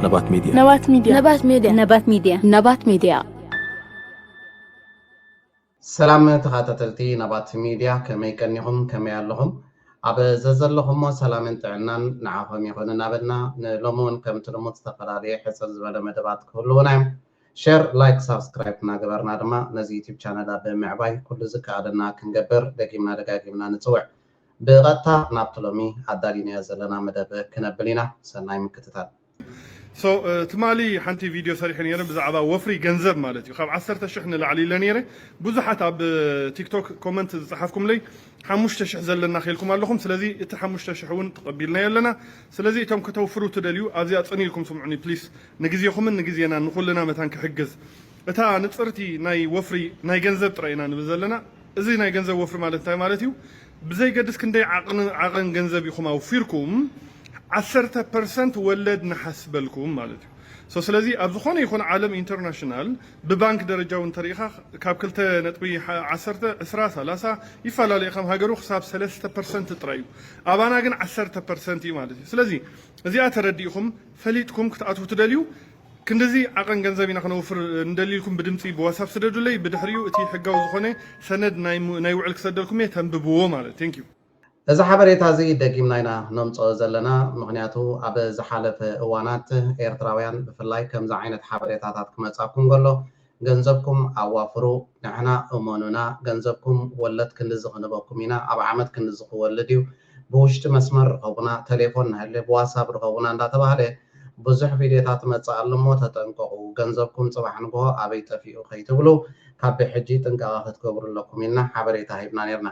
ነባት ሚድያ። ነባት ሚድያ። ነባት ሚድያ። ነባት ሚድያ። ነባት ሚድያ። ሰላም ተኸታተልቲ ነባት ሚድያ፣ ከመይ ቀኒኹም? ከመይ ኣለኹም? ኣብ ዘዘለኹሞ ሰላምን ጥዕናን ንዓኹም ይኹን እናበልና፣ ንሎሚ እውን ከምቲ ልሙድ ዝተፈላለየ ሕፅር ዝበለ መደባት ክህልዉና እዮም። ሸር፣ ላይክ፣ ሳብስክራይብ እናገበርና ድማ ነዚ ዩቲብ ቻነል ኣብ ምዕባይ ኩሉ ዝከኣለና ክንገብር ደጊምና ደጋጊምና ንፅውዕ። ብቐጥታ ናብቲ ሎሚ ኣዳሊናዮ ዘለና መደብ ክነብል ኢና። ሰናይ ምክትታል። So ትማሊ ሓንቲ ቪድዮ ሰሪሐ ነይረ ብዛዕባ ወፍሪ ገንዘብ ማለት እዩ። ካብ ዓሰርተ ሽሕ ንላዕሊ ኢለ ነይረ። ብዙሓት ኣብ ቲክቶክ ኮመንት ዝፀሓፍኩምለይ ሓሙሽተ ሽሕ ዘለና ከልኩም ኣለኹም። ስለዚ እቲ ሓሙሽተ ሽሕ እውን ተቐቢልናዮ ኣለና። ስለዚ እቶም ከተውፍሩ ትደልዩ ኣብዚኣ ፅን ኢልኩም ስምዑኒ ፕሊስ። ንግዜኹምን ንግዜና ንኹልና መታን ክሕግዝ እታ ንፅርቲ ናይ ወፍሪ ናይ ገንዘብ ጥራይ ኢና ንብል ዘለና። እዚ ናይ ገንዘብ ወፍሪ ማለት እንታይ ማለት እዩ? ብዘይገድስ ክንደይ ዓቕን ዓቐን ገንዘብ ኢኹም ኣውፊርኩም ዓሰርተ ፐርሰንት ወለድ ንሓስበልኩም ማለት እዩ። So ስለዚ ኣብ ዝኾነ ይኹን ዓለም ኢንተርናሽናል ብባንክ ደረጃ እውን እንተሪኢኻ ካብ ክልተ ነጥቢ ዓሰርተ ዕስራ ሰላሳ ይፈላለ እዩ። ከም ሃገሩ ክሳብ ሰለስተ ፐርሰንት ጥራይ እዩ። ኣባና ግን ዓሰርተ ፐርሰንት እዩ ማለት እዩ። ስለዚ እዚኣ ተረዲእኹም ፈሊጥኩም ክትኣትዉ ትደልዩ ክንድዚ ዓቐን ገንዘብ ኢና ክነውፍር እንደልይልኩም ብድምፂ ብዋትሳፕ ስደዱለይ። ብድሕሪኡ እቲ ሕጋዊ ዝኾነ ሰነድ ናይ ሙ- ናይ ውዕል ክሰደልኩም እየ ተንብብዎ ማለት። Thank you። እዚ ሓበሬታ እዚ ደጊምና ኢና ነምፅኦ ዘለና። ምክንያቱ ኣብ ዝሓለፈ እዋናት ኤርትራውያን ብፍላይ ከምዚ ዓይነት ሓበሬታታት ክመፃኩም ከሎ ገንዘብኩም ኣዋፍሩ፣ ንሕና እመኑና፣ ገንዘብኩም ወለድ ክንድዚ ክንበኩም ኢና፣ ኣብ ዓመት ክንድዚ ክወልድ እዩ፣ ብውሽጢ መስመር ርኸቡና፣ ቴሌፎን ንሃሊ፣ ብዋትሳፕ ርኸቡና እንዳተባህለ ብዙሕ ቪድዮታት መፅእ ኣሎ እሞ ተጠንቀቑ። ገንዘብኩም ፅባሕ ንግሆ ኣበይ ጠፊኡ ከይትብሉ ካብ ብሕጂ ጥንቃቐ ክትገብሩ ኣለኩም ኢልና ሓበሬታ ሂብና ነርና።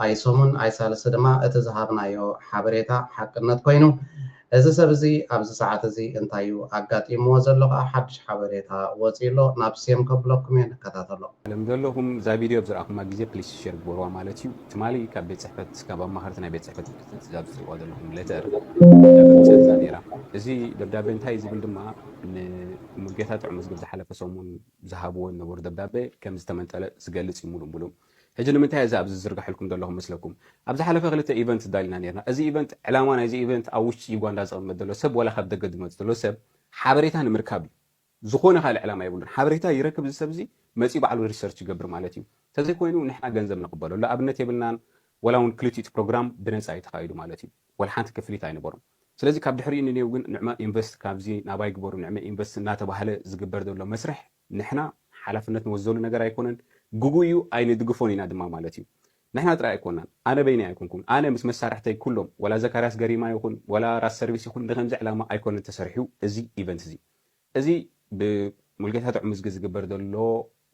ኣይሰሙን ኣይሳልሲ ድማ እቲ ዝሃብናዮ ሓበሬታ ሓቅነት ኮይኑ እዚ ሰብ እዚ ኣብዚ ሰዓት እዚ እንታይ እዩ ኣጋጢምዎ ዘሎ ከዓ ሓድሽ ሓበሬታ ወፂ ኣሎ። ናብ ሴም ከብለኩም እየ ንከታተሎ። ዓለም ዘለኹም እዛ ቪድዮ ኣብ ዝረኣኹማ ግዜ ፕሊስ ሸር ግበርዋ ማለት እዩ። ትማሊ ካብ ቤት ፅሕፈት ካብ ኣማኸርቲ ናይ ቤት ፅሕፈት ምክትል ትእዛዝ ትሪእዋ ዘለኹም ሌተር ደብዳቤ ነይራ። እዚ ደብዳቤ እንታይ ዝብል ድማ ንሙልጌታ ጥዑም መዝገብ ዝሓለፈ ሰሙን ዝሃብዎ ዝነበሩ ደብዳቤ ከም ዝተመንጠለ ዝገልፅ እዩ ሙሉእ ሙሉእ። ሕጂ ንምንታይ እዚ ኣብዚ ዝዝርግሐልኩም ዘለኹም መስለኩም? ኣብ ዝሓለፈ ክልተ ኢቨንት ዳሊና ነርና። እዚ ኢቨንት ዕላማ ናይዚ ኢቨንት ኣብ ውሽጢ ዩጋንዳ ዝቕመጥ ዘሎ ሰብ ዋላ ካብ ደገ ዝመፅ ዘሎ ሰብ ሓበሬታ ንምርካብ እዩ። ዝኾነ ካልእ ዕላማ የብሉን። ሓበሬታ ይረክብ እዚ ሰብ እዚ መፂኡ ባዕሉ ሪሰርች ይገብር ማለት እዩ። እንተዘይኮይኑ ንሕና ገንዘብ ንቕበለሉ ኣብነት የብልናን። ዋላ እውን ክልቲኡ ፕሮግራም ብነፃ እዩ ተኻይዱ ማለት እዩ። ዋላ ሓንቲ ክፍሊት ኣይነበሮም። ስለዚ ካብ ድሕሪኡ ንኔው ግን ንዕመ ኢንቨስት ካብዚ ናባይ ግበሩ ንዕመ ኢንቨስት እናተባህለ ዝግበር ዘሎ መስርሕ ንሕና ሓላፍነት ንወስደሉ ነገር ኣይኮነን። ግጉ እዩ ኣይንድግፎን ኢና ድማ ማለት እዩ። ንሕና ጥራይ ኣይኮናን። ኣነ በይነይ ኣይኮንኩን። ኣነ ምስ መሳርሕተይ ኩሎም ዋላ ዘካርያስ ገሪማ ይኹን ዋላ ራስ ሰርቪስ ይኹን ንከምዚ ዕላማ ኣይኮነን ተሰሪሑ እዚ ኢቨንት እዚ። እዚ ብሙልጌታ ጥዑም ዝግ ዝግበር ዘሎ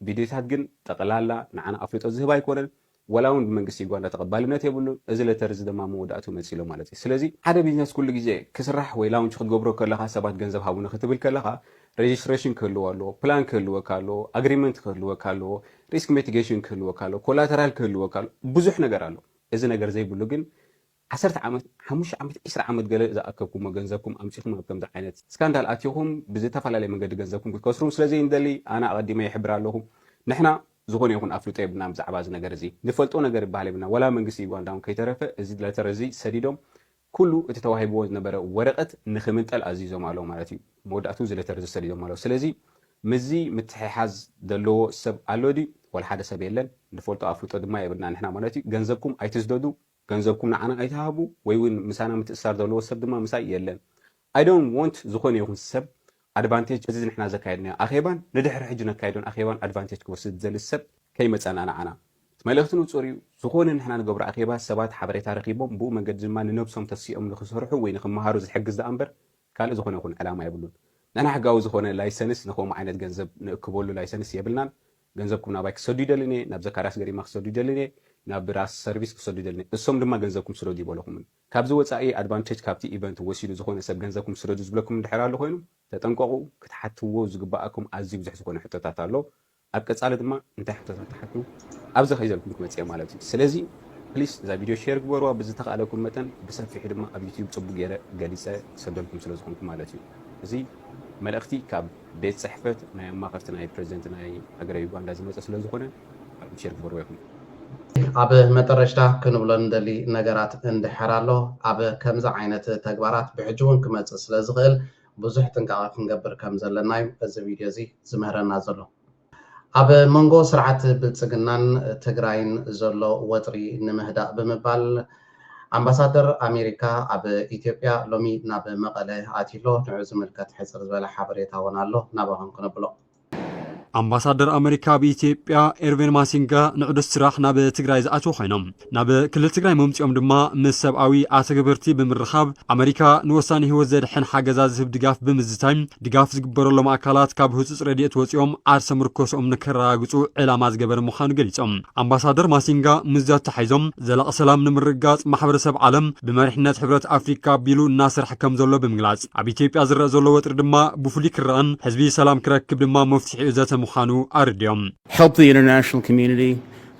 ቪድዮታት ግን ጠቕላላ ንዓና ኣፍልጦ ዝህብ ኣይኮነን። ዋላ እውን ብመንግስቲ ዩጋንዳ ተቐባልነት የብሉን። እዚ ለተር እዚ ድማ መወዳእቱ መፂሎ ማለት እዩ። ስለዚ ሓደ ቢዝነስ ኩሉ ግዜ ክስራሕ ወይ ላውንች ክትገብሮ ከለካ ሰባት ገንዘብ ሃቡኒ ክትብል ከለካ ሬጅስትሬሽን ክህልዎ ኣለዎ፣ ፕላን ክህልወካ ኣለዎ፣ ኣግሪመንት ክህልወካ ኣለዎ፣ ሪስክ ሚቲጌሽን ክህልወካ ኣለዎ፣ ኮላተራል ክህልወካ ኣለዎ፣ ብዙሕ ነገር ኣሎ። እዚ ነገር ዘይብሉ ግን ዓሰርተ ዓመት ሓሙሽተ ዓመት ዒስራ ዓመት ገለ ዝኣከብኩሞ ገንዘብኩም ኣምፂኹም ኣብ ከምዚ ዓይነት ስካንዳል ኣትኹም ብዝተፈላለየ መንገዲ ገንዘብኩም ክትከስሩ ስለ ዘይንደሊ ኣነ ኣቐዲመ ይሕብር ኣለኹ። ንሕና ዝኾነ ይኹን ኣፍልጦ የብልናን ብዛዕባ እዚ ነገር እዚ። ንፈልጦ ነገር ይበሃል የብልና። ወላ መንግስቲ ዩጋንዳ እውን ከይተረፈ እዚ ለተር እዚ ሰዲዶም ኩሉ እቲ ተዋሂብዎ ዝነበረ ወረቐት ንኽምንጠል ኣዚዞም ኣለዉ ማለት እዩ። መወዳእቱ እዚ ለተር እዚ ሰዲዶም ኣለዉ። ስለዚ ምስዚ ምትሕሓዝ ዘለዎ ሰብ ኣሎ ድዩ? ወላ ሓደ ሰብ የለን። ንፈልጦ ኣፍልጦ ድማ የብልና ንሕና ማለት እዩ። ገንዘብኩም ኣይትስደዱ፣ ገንዘብኩም ንዓና ኣይትሃቡ፣ ወይ እውን ምሳና ምትእሳር ዘለዎ ሰብ ድማ ምሳይ የለን። I don't want ዝኾነ ይኹን ሰብ ኣድቫንቴጅ እዚ ንሕና ዘካየድናዮ ኣኼባን ንድሕሪ ሕጂ ነካይዶን ኣኼባን ኣድቫንቴጅ ክወስድ ዝደሊ ሰብ ከይመፀና ንዓና። እቲ መልእኽቲ ንፁር እዩ። ዝኾነ ንሕና ንገብሮ ኣኼባ ሰባት ሓበሬታ ረኺቦም ብኡ መንገዲ ድማ ንነብሶም ተሲኦም ንክሰርሑ ወይ ንክመሃሩ ዝሕግዝ ደኣ እምበር ካልእ ዝኾነ ይኹን ዕላማ የብሉን። ንሕና ሕጋዊ ዝኾነ ላይሰንስ ንኸምኡ ዓይነት ገንዘብ ንእክበሉ ላይሰንስ የብልናን። ገንዘብኩም ናባይ ክሰዱ ይደልን እየ፣ ናብ ዘካርያስ ገሪማ ክሰዱ ይደልን እየ፣ ናብ ራስ ሰርቪስ ክሰዱ ይደልን እየ። እሶም ድማ ገንዘብኩም ስደዱ ይበለኹምን። ካብዚ ወፃኢ ኣድቫንቴጅ ካብቲ ኢቨንት ወሲዱ ዝኾነ ሰብ ገንዘብኩም ስደዱ ዝብለኩም እንድሕር ኣሎ ኮይኑ ተጠንቀቑ። ክትሓትዎ ዝግበኣኩም ኣዝዩ ብዙሕ ዝኾነ ሕቶታት ኣሎ። ኣብ ቀፃሊ ድማ እንታይ ሕቶታት ትሓቱ ኣብዚ ከይዘልኩም ክመፅእ እየ ማለት እዩ። ስለዚ ፕሊስ እዛ ቪድዮ ሼር ግበርዋ ብዝተኽኣለኩም መጠን ብሰፊሑ ድማ ኣብ ዩትዩብ ፅቡቅ ገይረ ገሊፀ ክሰደልኩም ስለ ዝኾንኩ ማለት እዩ። እዚ መልእኽቲ ካብ ቤት ፅሕፈት ናይ ኣማኸርቲ ናይ ፕሬዚደንት ናይ ሃገረ ዩጋንዳ ዝመፀ ስለ ዝኾነ ሼር ግበርዎ ይኹም። ኣብ መጠረሽታ ክንብሎ ንደሊ ነገራት እንድሕር ኣሎ ኣብ ከምዚ ዓይነት ተግባራት ብሕጂ እውን ክመፅእ ስለ ዝኽእል ብዙሕ ጥንቃቐ ክንገብር ከም ዘለና እዩ እዚ ቪድዮ እዚ ዝምህረና ዘሎ። ኣብ መንጎ ስርዓት ብልጽግናን ትግራይን ዘሎ ወጥሪ ንምህዳእ ብምባል ኣምባሳደር ኣሜሪካ ኣብ ኢትዮጵያ ሎሚ ናብ መቐለ ኣትዩ ኣሎ። ንዑ ዝምልከት ሕጽር ዝበለ ሓበሬታ እውን ኣሎ፣ ናባኹም ክነብሎ። ኣምባሳደር ኣመሪካ ኣብ ኢትዮጵያ ኤርቬን ማሲንጋ ንዑደት ስራሕ ናብ ትግራይ ዝኣትዉ ኮይኖም፣ ናብ ክልል ትግራይ መምፅኦም ድማ ምስ ሰብኣዊ ኣተገበርቲ ብምርኻብ ኣመሪካ ንወሳኒ ህይወት ዘድሕን ሓገዛ ዝህብ ድጋፍ ብምዝታይ፣ ድጋፍ ዝግበረሎም ኣካላት ካብ ህፁፅ ረድኤት ወፂኦም ዓርሰ ምርኮስኦም ንከረጋግፁ ዕላማ ዝገበረ ምዃኑ ገሊፆም። ኣምባሳደር ማሲንጋ ምስዚ ኣተሓሒዞም፣ ዘላቒ ሰላም ንምርግጋፅ ማሕበረሰብ ዓለም ብመሪሕነት ሕብረት ኣፍሪካ ኣቢሉ እናሰርሐ ከም ዘሎ ብምግላፅ፣ ኣብ ኢትዮጵያ ዝረአ ዘሎ ወጥሪ ድማ ብፍሉይ ክረኣን ህዝቢ ሰላም ክረክብ ድማ መፍትሒኡ ዘተ ምዃኑ ኣረዲኦም። Help the international community,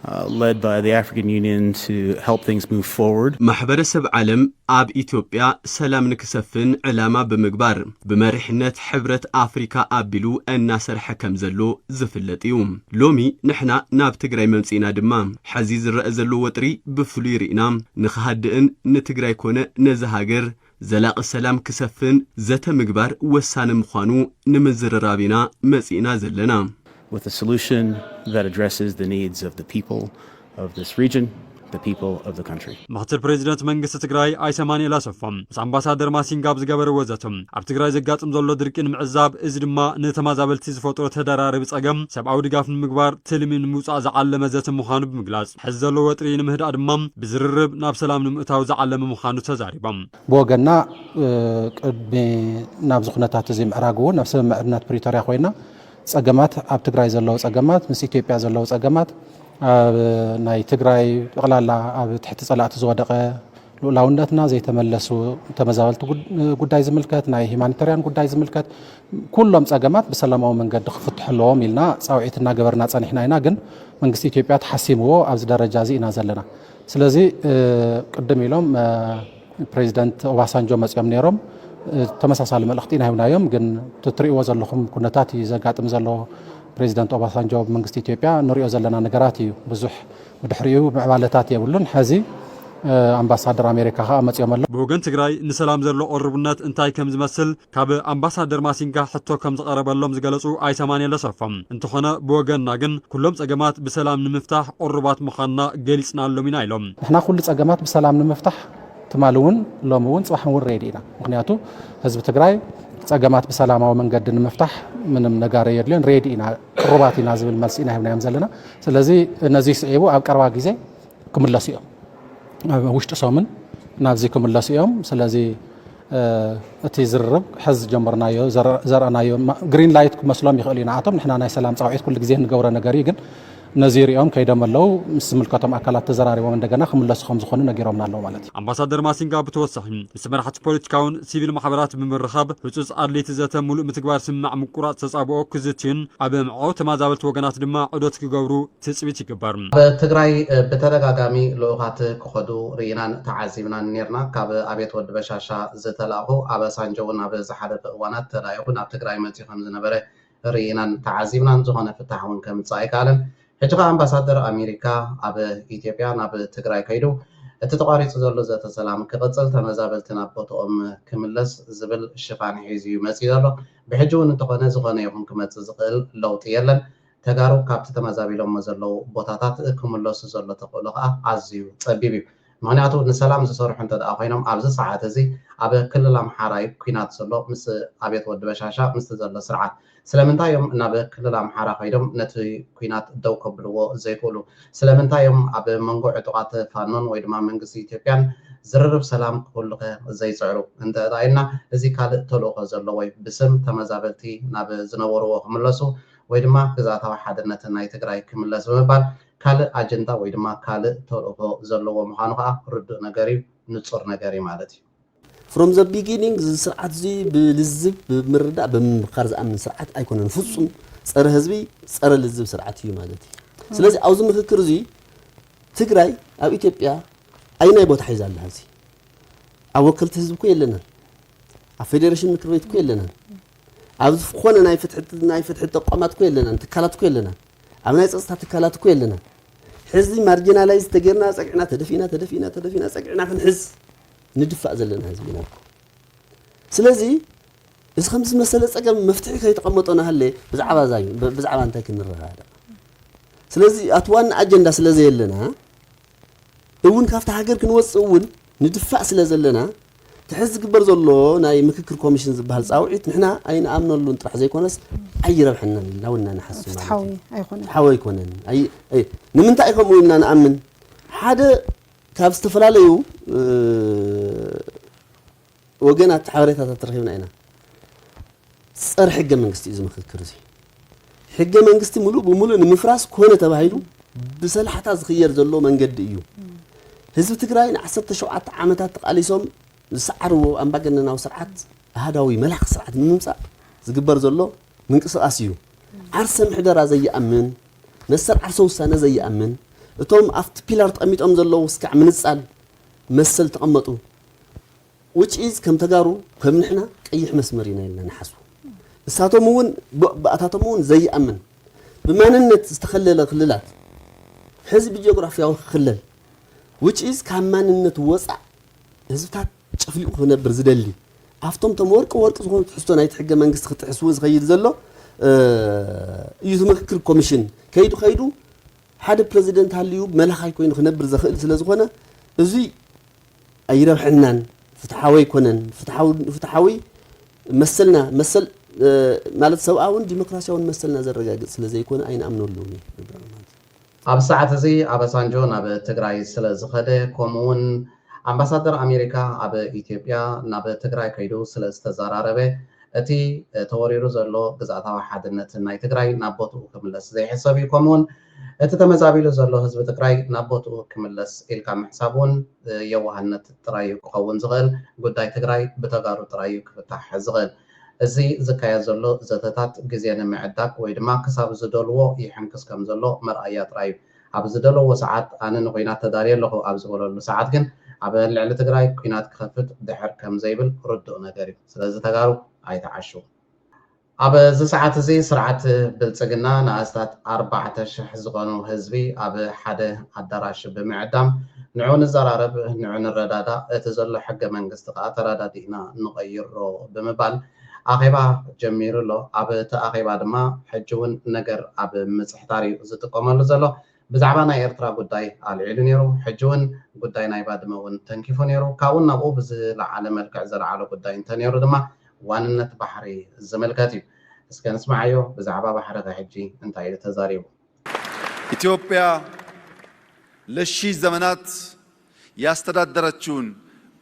uh, led by the African Union, to help things move forward. ማሕበረሰብ ዓለም ኣብ ኢትዮጵያ ሰላም ንክሰፍን ዕላማ ብምግባር ብመሪሕነት ሕብረት ኣፍሪካ ኣቢሉ እናሰርሐ ከም ዘሎ ዝፍለጥ እዩ። ሎሚ ንሕና ናብ ትግራይ መምፂእና ድማ ሕዚ ዝረአ ዘሎ ወጥሪ ብፍሉይ ርኢና ንክሃድእን ንትግራይ ኮነ ነዚ ሃገር ዘላቒ ሰላም ክሰፍን ዘተ ምግባር ወሳኒ ምዃኑ ንምዝርራብ ኢና መፂእና ዘለና። With a solution that addresses the needs of the people of this region, the people of the country. ምክትል ፕሬዚደንት መንግስቲ ትግራይ ኣይተ ኣማኑኤል ኣሰፋ ምስ ኣምባሳደር ማሲንጋ ኣብ ዝገበርዎ ዘተ፣ ኣብ ትግራይ ዘጋጥም ዘሎ ድርቂ ንምዕዛብ፣ እዚ ድማ ንተመዛበልቲ ዝፈጥሮ ተደራረቢ ፀገም ሰብኣዊ ድጋፍ ንምግባር ትልሚ ንምውፃእ ዝዓለመ ዘተ ምዃኑ ብምግላፅ፣ ሕዚ ዘሎ ወጥሪ ንምህዳእ ድማ ብዝርርብ ናብ ሰላም ንምእታው ዝዓለመ ምዃኑ ተዛሪቦም። ብወገንና ቅድሚ ናብዚ ኩነታት እዚ ምዕራግ እውን ኣብ ስምምዕነት ፕሪቶርያ ኮይና ፀገማት ኣብ ትግራይ ዘለዉ ፀገማት ምስ ኢትዮጵያ ዘለዉ ፀገማት ኣብ ናይ ትግራይ ጠቕላላ ኣብ ትሕቲ ፀላእቲ ዝወደቐ ልኡላውነትና ዘይተመለሱ ተመዛበልቲ ጉዳይ ዝምልከት ናይ ሂማኒተርያን ጉዳይ ዝምልከት ኩሎም ፀገማት ብሰላማዊ መንገዲ ክፍትሑ ኣለዎም ኢልና ፃውዒት እናገበርና ፀኒሕና ኢና። ግን መንግስቲ ኢትዮጵያ ተሓሲምዎ ኣብዚ ደረጃ እዚ ኢና ዘለና። ስለዚ ቅድም ኢሎም ፕሬዚደንት ኦባሳንጆ መፂኦም ነይሮም። ተመሳሳሊ መልእኽቲ ኢና ሂብናዮም። ግን ትሪእዎ ዘለኹም ኩነታት እዩ ዘጋጥም ዘሎ። ፕሬዚደንት ኦባሳንጆ መንግስቲ ኢትዮጵያ ንሪኦ ዘለና ነገራት እዩ። ብዙሕ ብድሕሪኡ ምዕባለታት የብሉን። ሕዚ ኣምባሳደር ኣሜሪካ ከዓ መፂኦም ኣሎ። ብወገን ትግራይ ንሰላም ዘሎ ቅርቡነት እንታይ ከም ዝመስል ካብ ኣምባሳደር ማሲንጋ ሕቶ ከም ዝቐረበሎም ዝገለፁ ኣይተ ኣማኑኤል ኣሰፋ፣ እንተኾነ ብወገንና ግን ኩሎም ፀገማት ብሰላም ንምፍታሕ ቅሩባት ምዃንና ገሊፅናሎም ኢና ኢሎም። ንሕና ኩሉ ፀገማት ብሰላም ንምፍታሕ ትማሊ እውን ሎሚ እውን ፅባሕ እውን ሬዲ ኢና። ምክንያቱ ህዝቢ ትግራይ ፀገማት ብሰላማዊ መንገዲ ንምፍታሕ ምንም ነጋሪ የድልዮን፣ ሬዲ ኢና፣ ቅሩባት ኢና ዝብል መልሲ ኢና ሂብናዮም ዘለና። ስለዚ ነዚ ስዒቡ ኣብ ቀረባ ግዜ ክምለሱ እዮም። ኣብ ውሽጢ ሰሙን ናብዚ ክምለሱ እዮም። ስለዚ እቲ ዝርርብ ሕዚ ዝጀመርናዮ ዘርኣናዮ ግሪን ላይት ክመስሎም ይኽእል እዩ ንኣቶም። ንሕና ናይ ሰላም ፃውዒት ኩሉ ግዜ እንገብሮ ነገር እዩ። ግን ነዚ ሪኦም ከይዶም ኣለዉ ምስ ዝምልከቶም ኣካላት ተዘራሪቦም እንደገና ክምለሱ ከም ዝኾኑ ነጊሮምና ኣለዉ ማለት እዩ። ኣምባሳደር ማሲንጋ ብተወሳኺ ምስ መራሕቲ ፖለቲካውን ሲቪል ማሕበራት ብምርኻብ ህፁፅ ኣድለይቲ ዘተ ሙሉእ ምትግባር ስምማዕ ምቁራፅ ተፃብኦ ክዝትዩን ኣብ መዕቆቢ ተመዛበልቲ ወገናት ድማ ዑደት ክገብሩ ትፅቢት ይግበር። ኣብ ትግራይ ብተደጋጋሚ ልኡኻት ክኸዱ ርኢናን ተዓዚብናን ኔርና። ካብ ኣብየት ወዲ በሻሻ ዝተላእኹ ኣባሳንጆ እውን ኣብ ዝሓለፈ እዋናት ተላኢኹ ናብ ትግራይ መፂኡ ከም ዝነበረ ርኢናን ተዓዚብናን። ዝኾነ ፍታሕ እውን ከምፅእ ኣይከኣለን። ሕጂ ከዓ ኣምባሳደር ኣሜሪካ ኣብ ኢትዮጵያ ናብ ትግራይ ከይዱ እቲ ተቋሪፁ ዘሎ ዘተ ሰላም ክቕፅል፣ ተመዛበልቲ ናብ ቦትኦም ክምለስ ዝብል ሽፋን ሒዙ እዩ መፂኡ ዘሎ። ብሕጂ እውን እንተኾነ ዝኾነ ይኹን ክመፅእ ዝኽእል ለውጢ የለን። ተጋሩ ካብቲ ተመዛቢሎሞ ዘለዉ ቦታታት ክምለሱ ዘሎ ተኽእሎ ከዓ ኣዝዩ ፀቢብ እዩ። ምኽንያቱ ንሰላም ዝሰርሑ እንተደኣ ኮይኖም ኣብዚ ሰዓት እዚ ኣብ ክልል ኣምሓራ እዩ ኲናት ዘሎ። ምስ ኣብየት ወዲ በሻሻ ምስቲ ዘሎ ስርዓት ስለምንታይ እዮም ናብ ክልል ኣምሓራ ከይዶም ነቲ ኲናት ደው ከብልዎ ዘይክእሉ? ስለምንታይ እዮም ኣብ መንጎ ዕጡቓት ፋኖን ወይ ድማ መንግስቲ ኢትዮጵያን ዝርርብ ሰላም ክህሉኸ ዘይፅዕሩ? እንተደኣ ኢልና እዚ ካልእ ተልእኾ ዘሎ ወይ ብስም ተመዛበልቲ ናብ ዝነበርዎ ክምለሱ ወይ ድማ ግዝኣታዊ ሓድነት ናይ ትግራይ ክምለስ ብምባል ካልእ ኣጀንዳ ወይ ድማ ካልእ ተልእኾ ዘለዎ ምዃኑ ከዓ ርዱእ ነገር እዩ፣ ንፁር ነገር እዩ ማለት እዩ። From the beginning እዚ ስርዓት እዚ ብልዝብ ብምርዳእ ብምምኻር ዝኣምን ስርዓት ኣይኮነን። ፍጹም ጸረ ህዝቢ ጸረ ልዝብ ስርዓት እዩ ማለት እዩ። ስለዚ ኣብዚ ምክክር እዚ ትግራይ ኣብ ኢትዮጵያ ኣይናይ ቦታ ሒዛ ኣላ። ሕዚ ኣብ ወከልቲ ህዝቢ እኮ የለናን፣ ኣብ ፌዴሬሽን ምክር ቤት እኮ የለናን፣ ኣብ ዝኾነ ናይ ፍትሒ ናይ ፍትሒ ተቋማት እኮ የለናን፣ ትካላት እኮ የለናን፣ ኣብ ናይ ጸጥታ ትካላት እኮ የለናን። ሕዚ ማርጂናላይዝ ተጌርና ጸቂዕና ተደፊእና ተደፊእና ተደፊእና ጸቂዕና ክንሕዝ ንድፋእ ዘለና ህዝቢ ኢና እኮ። ስለዚ እዚ ከምዚ ዝመሰለ ጸገም መፍትሒ ከይተቐመጦ ናሃለ ብዛዕባ ዛዩ ብዛዕባ እንታይ ክንረዳዳእ? ስለዚ ኣቲ ዋና ኣጀንዳ ስለ ዘየለና እውን ካብቲ ሃገር ክንወጽእ እውን ንድፋእ ስለ ዘለና እቲ ሕዚ ዝግበር ዘሎ ናይ ምክክር ኮሚሽን ዝበሃል ጻውዒት ንሕና ኣይንኣምነሉን ጥራሕ ዘይኮነስ ኣይረብሐናን ኢልና እውን ኢና ንሓስብ ማለት ፍትሓዊ እዩ። ኣይኮነን። ፍትሓዊ ኣይኮነን። ኣይ- ኣይ- ንምንታይ ከምኡ ኢልና ንኣምን? ሓደ ካብ ዝተፈላለዩ እ፣ ወገናት ሓበሬታታት ረኺብና ኢና። ጸረ ሕገ መንግስቲ እዩ እዚ ምክክር እዚ። ሕገ መንግስቲ ሙሉእ ብሙሉእ ንምፍራስ ኮነ ተባሂሉ ብሰላሕታ ዝኽየድ ዘሎ መንገዲ እዩ። ህዝቢ ትግራይ ንዓሰርተ ሸውዓተ ዓመታት ተቓሊሶም ዝሰዓርዎ ኣምባገነናዊ ስርዓት ኣሃዳዊ መላኺ ስርዓት ንምምፃእ ዝግበር ዘሎ ምንቅስቓስ እዩ። ዓርሰ ምሕደራ ዘይኣምን፣ መሰል ዓርሰ ውሳነ ዘይኣምን፣ እቶም ኣብቲ ፒላር ተቐሚጦም ዘለዉ እስካዕ ምንፃል መሰል ተቐመጡ which is ከም ተጋሩ ከም ንሕና ቀይሕ መስመር ኢና ኢልና ንሓስቡ። እሳቶም እውን ብ- ብኣታቶም እውን ዘይኣምን ብማንነት ዝተኸለለ ክልላት ሕዚ ብጂኦግራፊያዊ ክልል which is ካብ ማንነት ወፃእ ህዝብታት ጨፍሊቑ ክነብር ዝደሊ ኣብቶም ቶም ወርቂ ወርቂ ዝኾኑ ትሕዝቶ ናይቲ ሕገ መንግስቲ ክጥሕስ እውን ዝኸይድ ዘሎ እ፣ እዩ እቲ ምክክር ኮሚሽን ከይዱ ከይዱ ሓደ ፕረዚደንት ሃልዩ መላኻይ ኮይኑ ክነብር ዘኽእል ስለ ዝኾነ እዙይ ኣይረብሐናን፣ ፍትሓዊ ኣይኮነን። ፍትሓዊ ፍትሓዊ መሰልና መሰል እ፣ ማለት ሰብኣውን ዲሞክራሲያውን መሰልና ዘረጋግጽ ስለ ዘይኮነ ኣይንኣምነሉን እዩ። ኣብ ሰዓት እዚ ኣባሳንጆ ናብ ትግራይ ስለ ዝኸደ፣ ከምኡ እውን ኣምባሳደር ኣሜሪካ ኣብ ኢትዮጵያ ናብ ትግራይ ከይዱ ስለ ዝተዘራረበ፣ እቲ ተወሪሩ ዘሎ ግዝኣታዊ ሓድነት ናይ ትግራይ ናብ ቦትኡ ክምለስ ዘይሕሰብ እዩ። ከምኡ እውን እቲ ተመዛቢሉ ዘሎ ህዝቢ ትግራይ ናብ ቦትኡ ክምለስ ኢልካ ምሕሳብ እውን የዋህነት ጥራይ እዩ ክኸውን ዝኽእል። ጉዳይ ትግራይ ብተጋሩ ጥራይ እዩ ክፍታሕ ዝኽእል። እዚ ዝካየድ ዘሎ ዘተታት ግዜ ንምዕዳግ ወይ ድማ ክሳብ ዝደልዎ ይሕንክስ ከም ዘሎ መርኣያ ጥራይ እዩ። ኣብ ዝደለዎ ሰዓት ኣነ ንኹናት ተዳልየ ኣለኹ ኣብ ዝበለሉ ሰዓት ግን ኣብ ልዕሊ ትግራይ ኲናት ክኸፍት ድሕር ከም ዘይብል ርዱእ ነገር እዩ። ስለዚ ተጋሩ ኣይትዓሹ። ኣብዚ ሰዓት እዚ ስርዓት ብልፅግና ንኣስታት ኣርባዕተ ሽሕ ዝኾኑ ህዝቢ ኣብ ሓደ ኣዳራሽ ብምዕዳም ንዑ ንዘራረብ፣ ንዑ ንረዳዳእ፣ እቲ ዘሎ ሕገ መንግስቲ ከዓ ተረዳዲእና ንቐይሮ ብምባል ኣኼባ ጀሚሩ ኣሎ። ኣብ እቲ ኣኼባ ድማ ሕጂ እውን ነገር ኣብ ምፅሕታር እዩ ዝጥቀመሉ ዘሎ። ብዛዕባ ናይ ኤርትራ ጉዳይ ኣልዒሉ ነይሩ። ሕጂ እውን ጉዳይ ናይ ባድመ እውን ተንኪፉ ነይሩ። ካብኡ ናብኡ ብዝለዓለ መልክዕ ዘለዓለ ጉዳይ እንተነይሩ ድማ ዋንነት ባሕሪ ዝምልከት እዩ። እስከ ንስምዓዮ ብዛዕባ ባሕሪ ከ ሕጂ እንታይ ኢሉ ተዛሪቡ? ኢትዮጵያ ለሺህ ዘመናት ያስተዳደረችውን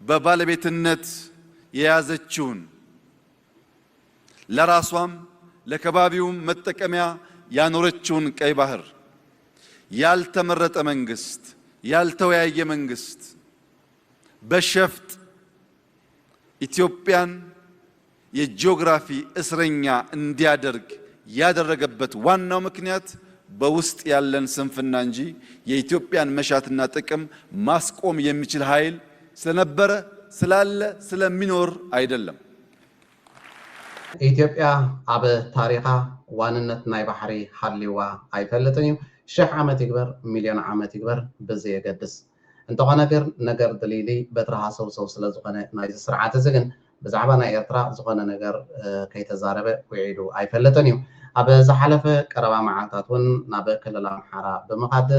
በባለቤትነት የያዘችውን ለራሷም ለከባቢውም መጠቀሚያ ያኖረችውን ቀይ ባህር ያልተመረጠ መንግስት፣ ያልተወያየ መንግስት በሸፍጥ ኢትዮጵያን የጂኦግራፊ እስረኛ እንዲያደርግ ያደረገበት ዋናው ምክንያት በውስጥ ያለን ስንፍና እንጂ የኢትዮጵያን መሻትና ጥቅም ማስቆም የሚችል ኃይል ስለነበረ፣ ስላለ፣ ስለሚኖር አይደለም። ኢትዮጵያ ኣብ ታሪኻ ዋንነት ናይ ባሕሪ ሃልይዋ ኣይፈልጥን እዩ። ሽሕ ዓመት ይግበር፣ ሚልዮን ዓመት ይግበር፣ ብዘየገድስ። እንተኾነ ግን ነገር ድልይልይ በትሪ ሃሰውሰው ስለ ዝኾነ ናይዚ ስርዓት እዚ ግን ብዛዕባ ናይ ኤርትራ ዝኾነ ነገር እ፣ ከይተዛረበ ውዒሉ ኣይፈልጥን እዩ። ኣብ ዝሓለፈ ቀረባ መዓልታት እውን ናብ ክልል ኣምሓራ ብምኻድ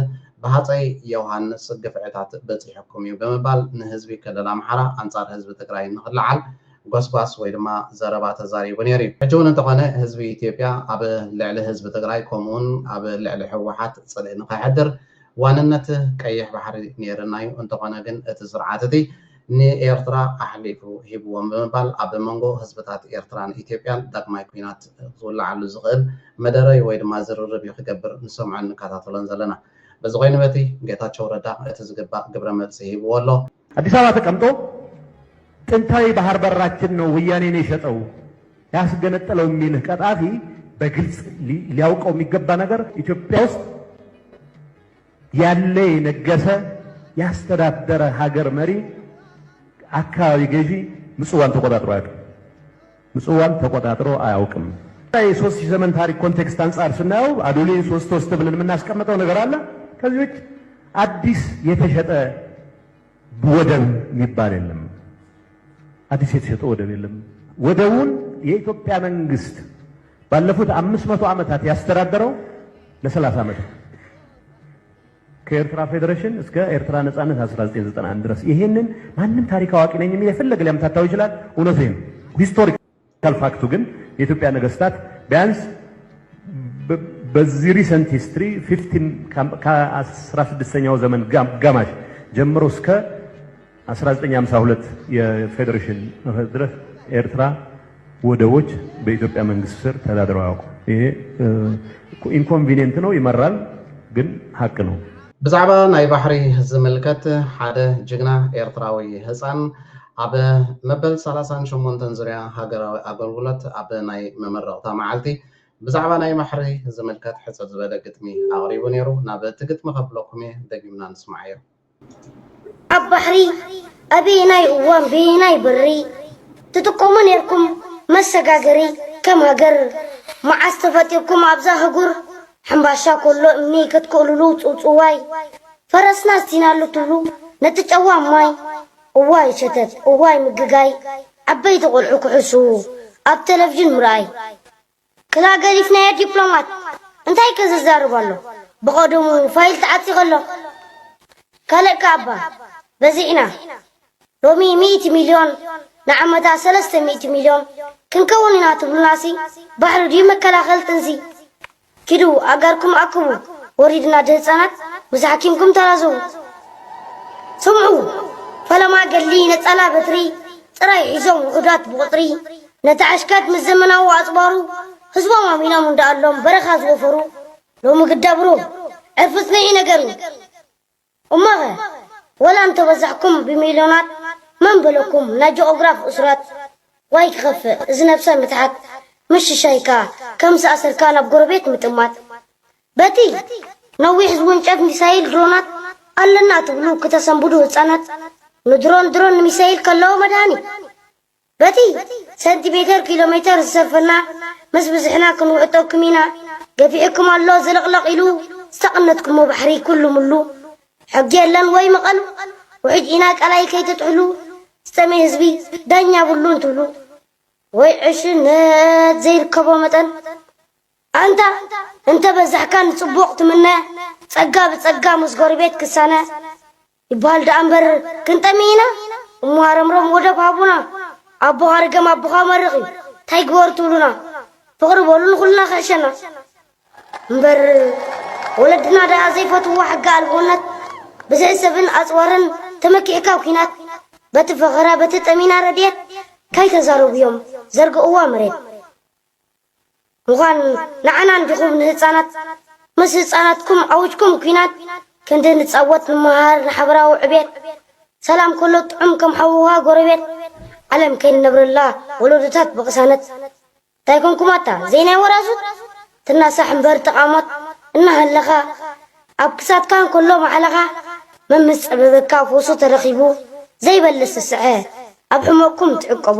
ብሃፀይ ዮሃንስ ግፍዕታት በፂሑኩም እዩ ብምባል ንህዝቢ ክልል ኣምሓራ ኣንፃር ህዝቢ ትግራይ ንኽለዓል ጎስጓስ ወይ ድማ ዘረባ ተዛሪቡ ነይሩ እዩ። ሕጂ እውን እንተኾነ ህዝቢ ኢትዮጵያ ኣብ ልዕሊ ህዝቢ ትግራይ ከምኡውን ኣብ ልዕሊ ህወሓት ፅልኢ ንኸሕድር ዋንነት ቀይሕ ባሕሪ ነይርና እዩ። እንተኾነ ግን እቲ ስርዓት እቲ ንኤርትራ ኣሕሊፉ ሂብዎም ብምባል ኣብ መንጎ ህዝብታት ኤርትራን ኢትዮጵያን ዳግማይ ኲናት ዝውለዓሉ ዝኽእል መደረይ ወይ ድማ ዝርርብ እዩ ክገብር ንሰምዖን ንከታተሎን ዘለና። በዚ ኮይኑ በቲ ጌታቸው ረዳ እቲ ዝግባእ ግብረ መልሲ ሂብዎ ኣሎ። አዲስ አበባ ተቀምጦ ጥንታዊ ባህር በራችን ነው ወያኔ ነው የሸጠው ያስገነጠለው የሚልህ ቀጣፊ በግልጽ ሊ- ሊያውቀው የሚገባ ነገር ኢትዮጵያ ውስጥ ያለ የነገሰ ያስተዳደረ ሀገር መሪ አካባቢ ገዢ ምጽዋን ተቆጣጥሮ አያውቅም። ምጽዋን ተቆጣጥሮ አያውቅም። የሶስት ሺህ ዘመን ታሪክ ኮንቴክስት አንጻር ስናየው አዶሊን ሶስት ሶስት ብለን የምናስቀምጠው ነገር አለ። ከዚህ ውጭ አዲስ የተሸጠ ወደብ የሚባል የለም። አዲስ የተሸጠ ወደብ የለም። ወደቡን የኢትዮጵያ መንግስት ባለፉት አምስት መቶ ዓመታት ያስተዳደረው ለሰላሳ ዓመት ነው። ከኤርትራ ፌዴሬሽን እስከ ኤርትራ ነጻነት አስራ ዘጠኝ ዘጠና አንድ ድረስ። ይሄንን ማንም ታሪክ አዋቂ ነኝ የሚል የፈለገ ሊያምታታው ይችላል። እውነቱ ይሄ ነው። ሂስቶሪካል ፋክቱ ግን የኢትዮጵያ ነገስታት ቢያንስ በ- በዚህ ሪሰንት ሂስትሪ ፊፍቲን ከ- ከአስራ ስድስተኛው ዘመን ጋም- ጋማሽ ጀምሮ እስከ አስራ ዘጠኝ ሃምሳ ሁለት የፌዴሬሽን መፈት ድረስ ኤርትራ ወደቦች በኢትዮጵያ መንግስት ስር ተዳድረው አያውቁም። ይሄ ኢንኮንቪኒየንት ነው፣ ይመራል፣ ግን ሀቅ ነው። ብዛዕባ ናይ ባሕሪ ዝምልከት ሓደ ጅግና ኤርትራዊ ህፃን ኣብ መበል ሰላሳን ሸሞንተን ዙርያ ሃገራዊ ኣገልግሎት ኣብ ናይ መመረቕታ መዓልቲ ብዛዕባ ናይ ባሕሪ ዝምልከት ሕፅር ዝበለ ግጥሚ ኣቕሪቡ ነይሩ። ናብ እቲ ግጥሚ ከብለኩም እየ፣ ደጊምና ንስማዓዮ። ኣብ ባሕሪ ኣበየናይ እዋን በየናይ በሪ ትጥቀሙ ነርኩም መሰጋገሪ ከም ሃገር? መዓስ ተፈጢርኩም ኣብዛ ህጉር? ሕምባሻ ኮሎ እምኒ ከትክእሉሉ ጽውጽዋይ ፈረስና ስቲናሉ ትብሉ ነቲ ጨዋ ማይ። እዋይ ሸተት እዋይ ምግጋይ ዓበይቲ ቆልዑ ክሕሱ ኣብ ቴሌቪዥን ምርኣይ። ክላ ገዲፍናዮ ዲፕሎማት እንታይ ከዘዛርብ ኣሎ? ብቐደሙ ፋይል ተዓጺ ከሎ ካልእ ከኣባ በዚሕና ሎሚ ሚእቲ ሚልዮን ንዓመታ ሰለስተ ሚእቲ ሚልዮን ክንከውን ኢና ትብሉናሲ ባሕሪ ድዩ መከላኸል ጥንሲ? ኪዱ ኣጋርኩም ኣክቡ ወሪድና ድህፃናት ምስ ሓኪምኩም ተራዘቡ። ስምዑ ፈለማ ገድሊ ነፃላ በትሪ ጥራይ ሒዞም ውሑዳት ብቑፅሪ ነቲ ዓሽካት ምስ ዘመናዊ ኣፅባሩ ህዝቦም ኣሚኖም እንዳኣሎም በረኻ ዝወፈሩ ሎሚ ግዳብሩ ዕርፊ ፅንዒ ነገሩ እሞኸ ወላ እንተበዛሕኩም ብሚልዮናት መን በለኩም ናይ ጂኦግራፍ እሱራት ዋይ ክኸፍእ እዚ ነብሰ ምትሓት ምሽሻይካ ከም ዝኣሰርካ ናብ ጎረቤት ምጥማት በቲ ነዊሕ ዝውንጨፍ ሚሳይል ድሮናት ኣለና ትብሉ ክተሰንብዱ ህፃናት ንድሮን ድሮን ንሚሳይል ከለዎ መድሃኒት በቲ ሰንቲሜተር ኪሎ ሜተር ዝሰርፈና ምስ ብዝሕና ክንውዕጠኩም ኢና ገፊዕኩም ኣሎ ዝልቕለቕ ኢሉ ዝተቐነትኩሞ ባሕሪ ኩሉ ምሉ ሕጊ የለን ወይ መቐሉ ውሕጅ ኢና ቃላይ ከይትጥሕሉ ዝጠመየ ህዝቢ ዳኛ ብሉን ትብሉ ወይ ዕሽነት ዘይርከቦ መጠን ኣንታ እንተ በዛሕካ ንጽቡቕ ትምነ ጸጋ ብጸጋ ምስ ጎረቤት ክሳነ ይበሃል ደኣ እምበር ክንጠሚ ኢና እሞ ሃረምሮም ወደብ ሃቡና ኣቦኻ ርገም ኣቦኻ መርቕ እዩ እንታይ ግበሩ ትብሉና ፍቕሪ በሉ ንኹልና ክሕሸና እምበር ወለድና ደኣ ዘይፈትዎ ሕጊ ኣልቦነት ብዘይ ሰብን ኣፅዋርን ተመኪዕካ ኣብ ኲናት በቲ ፈኸራ በቲ ጠሚና ረድኤት ካይተዛረቡ እዮም ዘርግእዋ መሬት ምዃን ንዓና እንዲኹም ንህፃናት ምስ ህፃናትኩም ኣውጅኩም ኲናት ክንዲ ንፃወት ንመሃር ንሓበራዊ ዕቤት ሰላም ከሎ ጥዑም ከም ሓውዋ ጎረቤት ዓለም ከይንነብረላ ወለዶታት ብቕሳነት እንታይ ኮንኩም ኣታ ዘይናይ ወራዙት ትናሳሕ እምበር ተቓሞት እናሃለኻ ኣብ ክሳትካ እንከሎ ማዕለኻ መምስ ጸበበካ ፈውሱ ተረኺቡ ዘይበልስ ዝስዐ ኣብ ሕመቕኩም ትዕቀቡ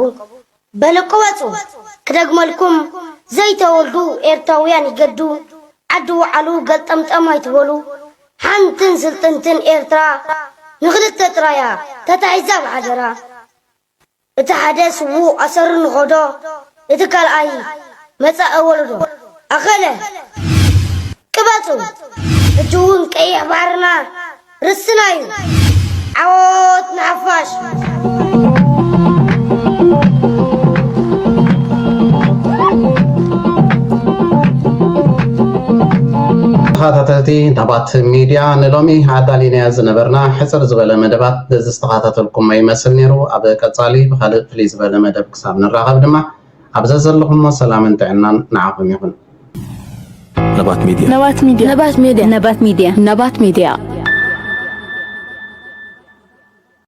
በሊ ቅበጹ ክደግመልኩም ዘይተወልዱ ኤርትራውያን ይገዱ ዓዲ ውዓሉ ገልጠምጠም ኣይትበሉ ሓንትን ስልጥንትን ኤርትራ ንኽልተ ጥራያ ተታሒዛ ብሓደራ እቲ ሓደ ስዉእ ኣሰሩ ንኸዶ እቲ ካልኣይ መጻኢ ወለዶ ኣኸለ ቅበጹ ሕጂ እውን ቀይሕ ባሕርና ርስና እዩ ዓወት ንሓፋሽ ተኸታተልቲ ናባት ሚድያ ንሎሚ ኣዳሊናዮ ዝነበርና ሕፅር ዝበለ መደባት በዚ ዝተኸታተልኩሞ ይመስል ነይሩ። ኣብ ቀፃሊ ብካልእ ፍልይ ዝበለ መደብ ክሳብ ንራኸብ ድማ ኣብ ዘዘለኹሞ ሰላምን ጥዕናን ንዓኹም ይኹን። ነባት ሚድያ ነባት ሚድያ ነባት ሚድያ ነባት ሚድያ ነባት ሚድያ